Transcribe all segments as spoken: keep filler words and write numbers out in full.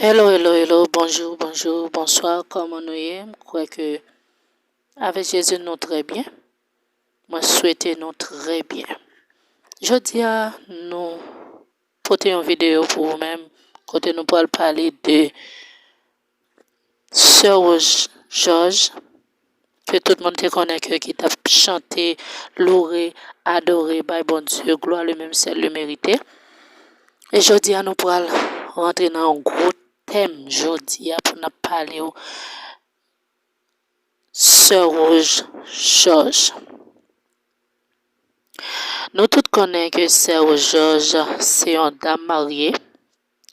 Hello, hello, hello, bonjou, bonjou, bonswa, kòman nou ye? M kwè ke avèk Jezi nou trè byen. Mwen swete nou trè byen. Jodi a, nou pote yon videyo pou ou menm, kote nou pral pale de Sè Rose Georges, ke tout moun te konnen ke ki t ap chante, loure, adore, bay Bondye glwa, li menm sèl li merite. E jodi a, nou pral rantre nan yon gwo tèm jodi a pou n ap pale w Sè Rose Georges. Nou tout konnen ke Sè Rose Georges se yon dam marye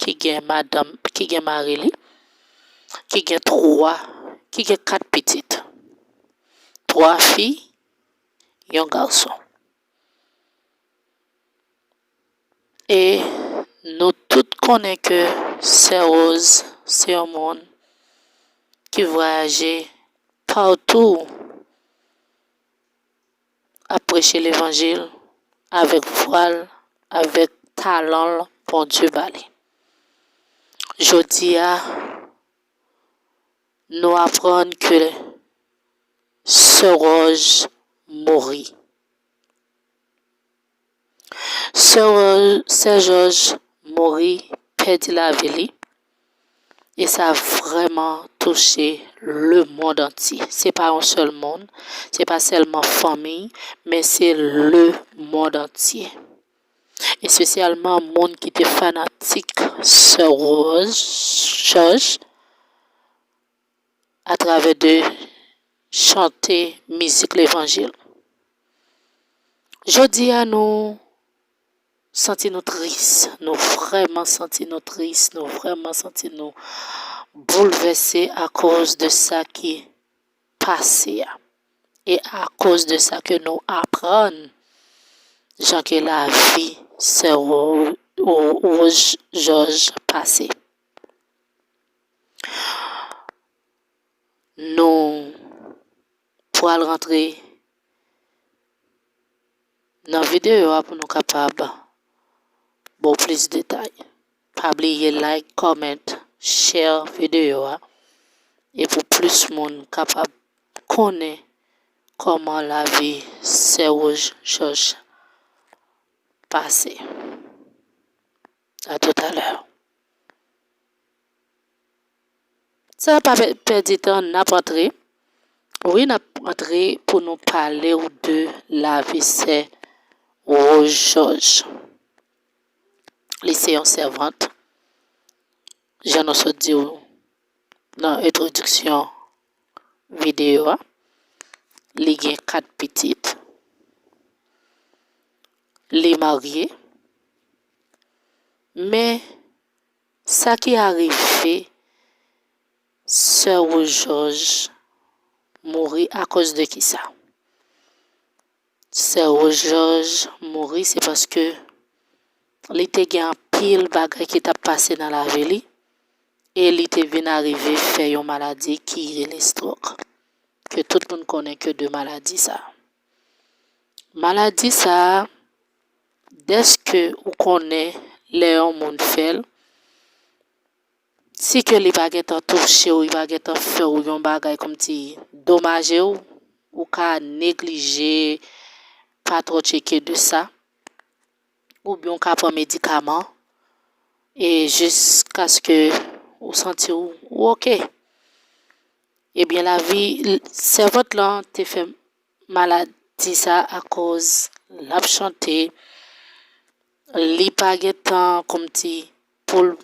ki gen madanm, ki gen mari li, ki gen twa, ki gen kat pitit. Twa fi, yon gason. E nou tout konnen ke Sè Rose se yon moun ki vwayaje patou ap preche levanjil avèk vwa l, avèk talan l Bondye ba li. Jodi a, nou aprann ke Sè Rose mouri. Sè Rose, Sè Georges mouri, pèdi lavi li. E sa vrèman touche lemonn antye. Se pa yon sèl moun, se pa sèlman fanmi, men se lemonn antye. Espesyalman moun ki te fanatik Sè Rose Georges atravè de chante mizik levanjil. Jodi a, nou santi nou tris, nou vrèman santi nou tris, nou vrèman santi nou boulvèse akoz de sa ki pase a. E akoz de sa ke nou aprann, jan ke lavi Sè Ro-, Ro-, Rose Georges pase. Nou pral rantre nan videyo a pou nou kapab ba w plis detay. Pa bliye like, comment, share videyo a. E pou plis moun kapab konnen kòman lavi Sè Rose Georges pase. A toutalè. San pa pè-, pèdi tan, n ap antre. Wi, n ap antre pou nou pale w de lavi Sè Rose Georges. Li se yon sèvant. Jan nou sot di w nan entwodiksyon videyo a, li gen kat pitit. Li marye. Men, sa ki arive, Sè Rose Georges mouri akoz de kisa? Sè Rose Georges mouri, se paske li te gen anpil bagay ki t ap pase nan lavi li, e li te vin arive fè yon maladi ki rele stroke, ke tout moun konnen ke de maladi sa. Maladi sa, dèske ou konnen lè yon moun fè l, si ke li pa gentan touche w, li pa gentan fè w yon bagay kòmsi domaje w, ou ka neglije, pa twò tcheke de sa, oubyen w ka pran medikaman, e jiskaske ou santi w, ou oke. Ebyen, lavi, sèvant lan te fè maladi sa akoz l ap chante, li pa gentan kòmsi pou l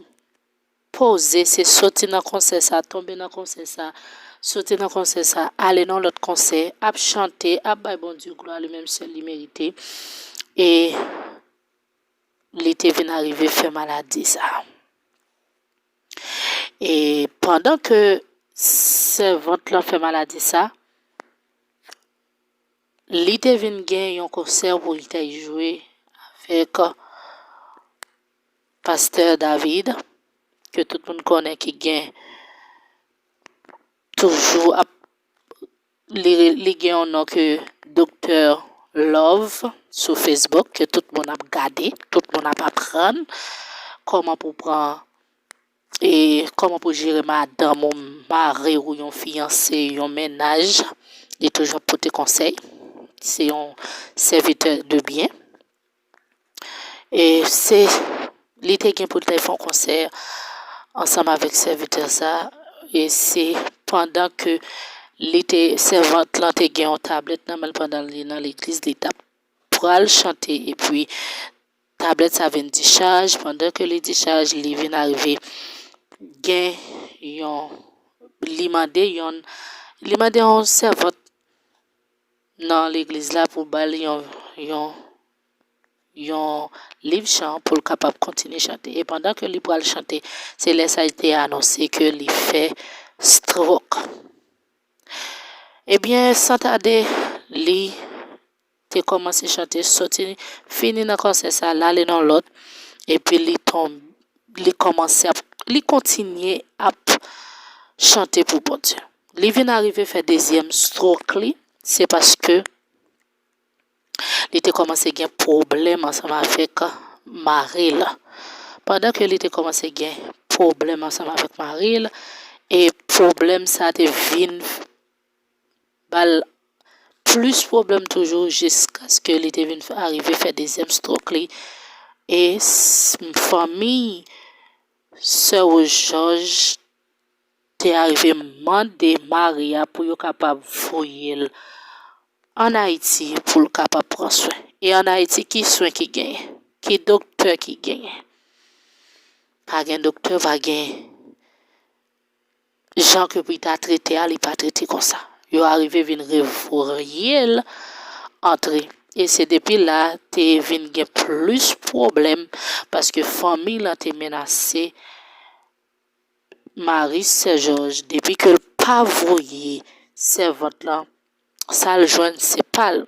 poze, se soti nan konsè sa, tonbe nan konsè sa, soti nan konsè sa, ale nan lòt konsè, ap chante, ap bay Bondye glwa, li menm sèl li merite. E li te vin arive fè maladi sa. E pandan ke sèvant lan fè maladi sa, li te vin gen yon konsè pou li te jwe avèk pastè David, ke tout moun konnen ki gen toujou ap, li, li gen yon non ke Doktè Love sou Facebook, ke tout moun ap gade, tout moun ap aprann kòman pou pran e kòman pou jere madanm ou, mari ou, yon fiyanse, yon mennaj. Li toujou ap pote konsèy. Se yon sèvitè de byen. E se, li te gen pou l te fè yon konsè ansanm avèk sèvitè sa, e se pandan ke li te, sèvant lan te gen yon tablèt nan men l pandan li nan legliz, li t ap pral chante, epi tablèt sa vin dichaj, pandan ke li dichaj, li vin arive gen yon, li mande yon, li mande yon sèvant nan legliz la pou ba l yon, yon, yon liv chan pou l kapab kontinye chante. E pandan ke li pral chante, se lè sa te anonse ke li fè stroke. Ebyen, san tade, li te kòmanse chante, soti, fini nan konsè sa, l ale nan lòt, epi li tonbe, li kòmanse ap, li kontinye ap chante pou Bondye. Li vin arive fè dezyèm stroke li, se paske li te kòmanse gen pwoblèm ansanm avèk mari l. Pandan ke li te kòmanse gen pwoblèm ansanm avèk mari l, e pwoblèm sa te vin ba l plis pwoblèm toujou jiskaske li te vin arive fè dezyèm stroke li. E s-, fanmi Sè Wouj Jòj te arive mande mari a pou yo kapab voye l ann Ayiti pou l kapab pran swen. E ann Ayiti, ki swen ki genyen? Ki doktè ki genyen? Pa gen doktè, pa gen jan ke pou l ta trete a, li pa trete konsa. Yo arive vin revoye l antre. E se depi la, te vin gen plis pwoblèm, paske fanmi lan te menase mari Sè Jòj, depi ke l pa voye sèvant lan, sa l jwenn se pa l.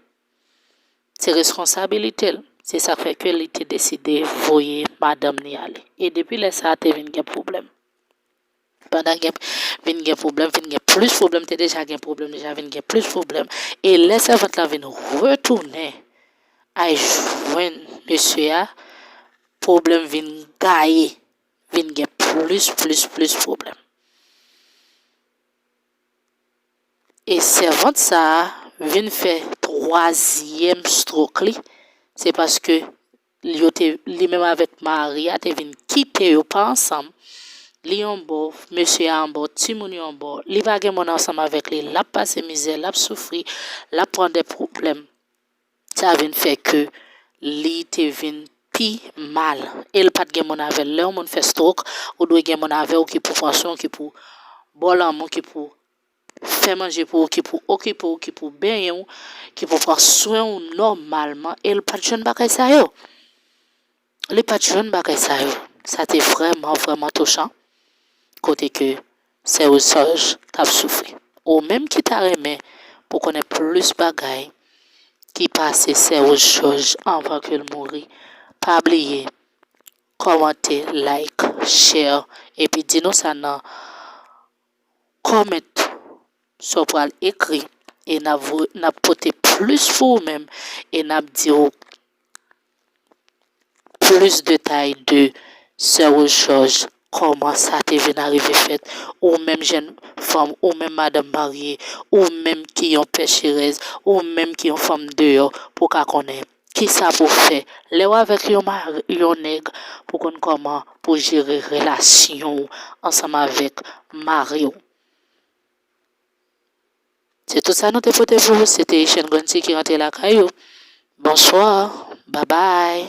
Se responsabilite l. Se sa k fè ke li te deside voye madanm li ale. E depi lè sa a, te vin gen pwoblèm. Pandan gen, vin gen pwoblèm, vin gen plis pwoblèm, te deja gen pwoblèm, deja vin gen plis pwoblèm. E lè sèvant lan vin retounen al jwenn mesye a, pwoblèm vin gaye, vin gen plis, plis, plis pwoblèm. E sèvant sa a vin fè twazyèm stroke li, se paske yo te, li menm avèk mari a te vin kite yo pa ansanm. Li yon bò, mesye a yon bò, timoun yo yon bò, li pa gen moun ansanm avèk li, l ap pase mizè, l ap soufri, l ap pran de pwoblèm. Sa vin fè ke li te vin pi mal. E l pa t gen moun avè l. Lè yon moun fè stroke, ou dwe gen moun avè w ki pou pran swen w, ki pou ba w lanmou, ki pou fè manje pou ou, ki pou okipe w, ki pou benyen w, ki pou pran swen w nòmalman. E l pa t jwenn bagay sa yo. Li pa t jwenn bagay sa yo. Sa te vrèman, vrèman touchan. Kote ke Sè Wouj Jòj t ap soufri. Ou menm ki ta renmen pou konnen plis bagay ki pase Sè Wouj Jòj anvan ke l mouri, pa bliye kòmante, like, share, epi di nou sa nan comment sa w pral ekri, e n ap vo-, n ap pote plis pou ou menm, e n ap di w plis detay de Sè Wouj Jòj, kòman sa te vin arive fèt. Ou menm jèn fanm, ou menm madanm marye, ou menm ki yon pècherèz, ou menm ki yon fanm deyò, pou w ka konnen kisa pou w fè lè w avèk yon mari, yon nèg, pou w konn kòman pou w jere relasyon w ansanm avèk mari w. Se tout sa nou te pote pou ou. Se te Echèn Grandsè ki rantre lakay ou. Bonswa. Babay.